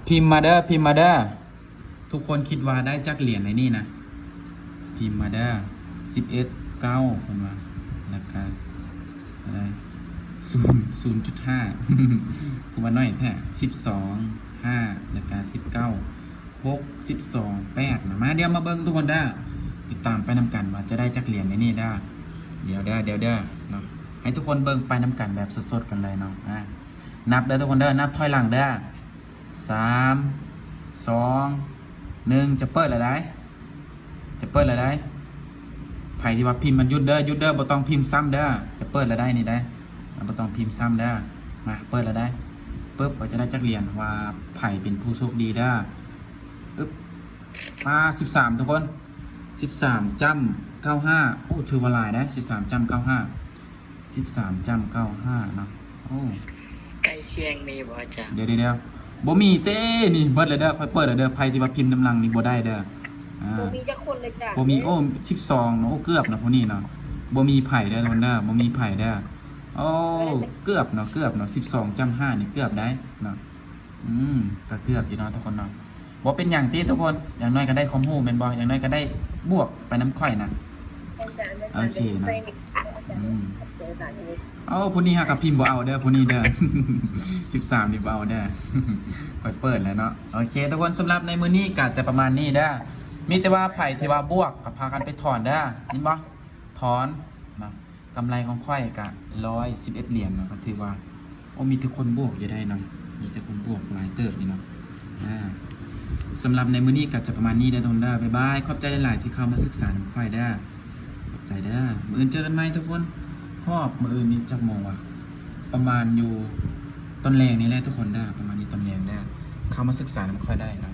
ພິມມາເດີ ພິມມາເດີ. ທຸກຄົນຄິດວ່າໄດ້ຈັກຫຼຽນໃນນີ້ນະ? ພິມມາເດີ. ສິບເອັດ ເກົ້າ ເພິ່ນວ່າ ແລ້ວກະ ເທົ່າໃດ? ສູນ ສູນຈຸດຫ້າ ຄືວ່າໜ້ອຍແທ້. ສິບສອງ ຫ້າ ແລ້ວກະ ສິບເກົ້າ ຫົກ ສິບສອງ ແປດ ນະ. ມາ ດຽວມາເບິ່ງທຸກຄົນເດີ. ຕິດຕາມໄປນຳກັນວ່າຈະໄດ້ຈັກຫຼຽນໃນນີ້ເດີ. ດຽວເດີ ດຽວເດີເນາະ. ໃຫ້ທຸກຄົນເບິ່ງໄປນຳກັນແບບສົດໆກັນເລີຍເນາະ. ອາ ນັບເດີທຸກຄົນເດີ ນັບຖອຍຫຼັງເດີ. ສາມ ສອງ ໜຶ່ງ ຈະເປີດແລ້ວໃດ໋ ຈະເປີດແລ້ວໃດ໋. ໃຜທີ່ວ່າພິມມັນຢຸດເດີ ຢຸດເດີ ບໍ່ຕ້ອງພິມຊ້ຳເດີ. ຈະເປີດແລ້ວໃດ໋ ນີ້ໃດ໋ ບໍ່ຕ້ອງພິມຊ້ຳເດີ. ມາ ເປີດແລ້ວໃດ໋ ປຶບ ວ່າຈະໄດ້ຈັກຫຼຽນ ວ່າໃຜເປັນຜູ້ໂຊກດີເດີ. ອຶບ ປາ ສິບສາມ ທຸກຄົນ ສິບສາມຈ້ຳເກົ້າຫ້າ. ໂອ້ ຖືວ່າຫຼາຍໃດ໋ ສິບສາມຈ້ຳເກົ້າຫ້າ ສິບສາມຈ້ຳເກົ້າຫ້າເນາະ. ໂອ້ ໃກ້ຄຽງມີບໍ່ອາຈານ? ດຽວໆໆ ບໍ່ມີເຕ້ ນີ້ເບິດແລ້ວເດີ ຂ້ອຍເປີດແລ້ວເດີ. ໃຜທີ່ວ່າພິມນຳຫຼັງນີ້ບໍ່ໄດ້ເດີ. ອ່າ ບໍ່ມີຈັກຄົນເລີຍຈ້ະ ບໍ່ມີ. ໂອ້ ສິບສອງເນາະ. ໂອ້ ເກືອບເນາະ ຜູ້ນີ້ເນາະ. ບໍ່ມີໃຜເດີທຸກຄົນເດີ ບໍ່ມີໃຜເດີ. ໂອ້ ເກືອບເນາະ ເກືອບເນາະ. ສິບສອງຈ້ຳຫ້ານີ້ເກືອບໄດ໋ເນາະ. ອືມ ກໍເກືອບຢູ່ເນາະທຸກຄົນເນາະ. ບໍ່ເປັນຫຍັງຕິທຸກຄົນ ຢ່າງໜ້ອຍກໍໄດ້ຄວາມຮູ້ແມ່ນບໍ່? ຢ່າງໜ້ອຍກໍໄດ້ບວກໄປນຳຂ້ອຍນະ. ອາຈານ ອາຈານ ໂອເຄເນາະ. ອືມ ເອົາ ຜູ້ນີ້ຫາກໍພິມບໍ່ເອົາເດີ ຜູ້ນີ້ເດີ ສິບສາມນີ້ບໍ່ເອົາເດີ. ຂ້ອຍເປີດແລ້ວເນາະ. ໂອເຄທຸກຄົນ ສຳລັບໃນມື້ນີ້ກໍຈະປະມານນີ້ເດີ. ມີແຕ່ວ່າໃຜທີ່ວ່າບວກກໍພາກັນໄປຖອນເດີ ເຫັນບໍ່? ຖອນເນາະ. ກຳໄລຂອງຂ້ອຍກະຮ້ອຍສິບເອັດຫຼຽນເນາະ ກໍຖືວ່າ ໂອ້ ມີແຕ່ຄົນບວກຢູ່ໄດ໋ເນາະ ມີແຕ່ຄົນບວກຫຼາຍເຕີບຢູ່ເນາະ. ອາ ສຳລັບໃນມື້ນີ້ກໍຈະປະມານນີ້ເດີທຸກຄົນເດີ. ບາຍບາຍ ຂອບໃຈຫຼາຍໆທີ່ເຂົ້າມາສຶກສານຳຂ້ອຍເດີ ຂອບໃຈເດີ. ມື້ອື່ນເຈີກັນໃໝ່ທຸກຄົນ. ຮອບມື້ອື່ນນີ້ຈັກໂມງວະ? ປະມານຢູ່ຕອນແລງນີ້ແຫຼະທຸກຄົນເດີ ປະມານຢູ່ຕອນແລງເດີ. ເຂົ້າມາສຶກສານຳຂ້ອຍໄດ້ເນາະ.